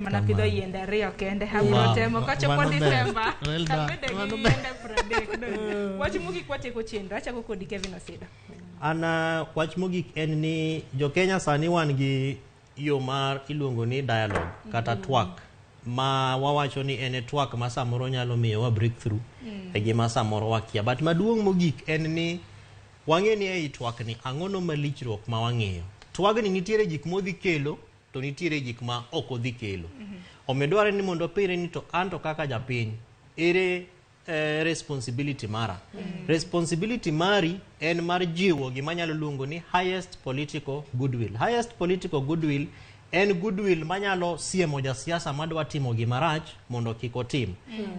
Mana pidho yiende ariyo kende. Abiro temo kochopo Mano ber. December. Well done. Abede gi Mano ber. yiende 30. Donge? Wach mogik watieko chenro. Achako kodi Kevin Osido. An wach mogik en ni jo-Kenya sani wan gi yo mar iluongo ni dialogue kata twak ma wawacho ni en e twak ma samoro nyalo miyowa breakthrough e gima samoro wakia. But maduong' mogik en ni wang'e ni ei twak ni ang'ono malichruok ma wang'iyo. Twagni nitiere gik modhi kelo to nitiere gik ma ok odhi kelo. Omiyo dwarore ni mondo wapere ni to an to kaka japiny ere responsibility mara. Responsibility mari en mar jiwo gima nyalo luongo ni highest political goodwill. Highest political goodwill en goodwill manyalo siemo jasiasa madwa timo gima rach mondo kik otim.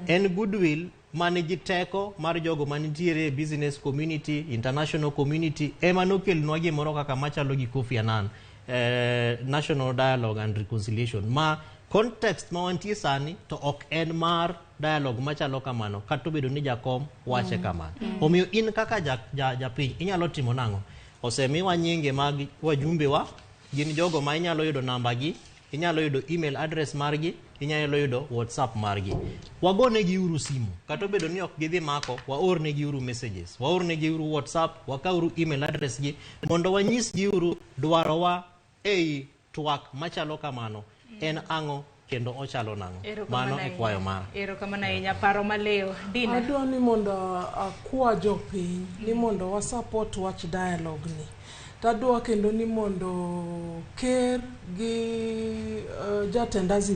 En goodwill manigi teko mar jogo manitiere e business community, international community, ema nokelnwa gimoro kaka machalo gi Kofi Annan, National Dialogue and Reconciliation, ma context ma wantie sani to ok en mar dialogue machalo kamano, kata obedo ni jakom wache kamano. Omiyo in kaka japiny inyalo timo nang'o? Osemiwa nyinge mag wajumbe wa, gin jogo ma inyalo yudo namba gi, inyalo yudo email address margi, inyalo yudo WhatsApp margi. Wagonegi uru simu, kata obedo ni ok gidhi mako, waornegi uru messages, waornegi uru WhatsApp, wakawuru email address gi, mondo wanyisgi uru dwarowa ei twak machalo kamano en ang'o kendo ochalo nang'o. Erokamano Mano e ahinya. kwayo mara. Erokamano ahinya. Paro maleyo. Dina. Adwa ni mondo akwa jopiny ni mondo wa support wach dialogue ni. Tadwa kendo ni mondo ker gi jatend Azimio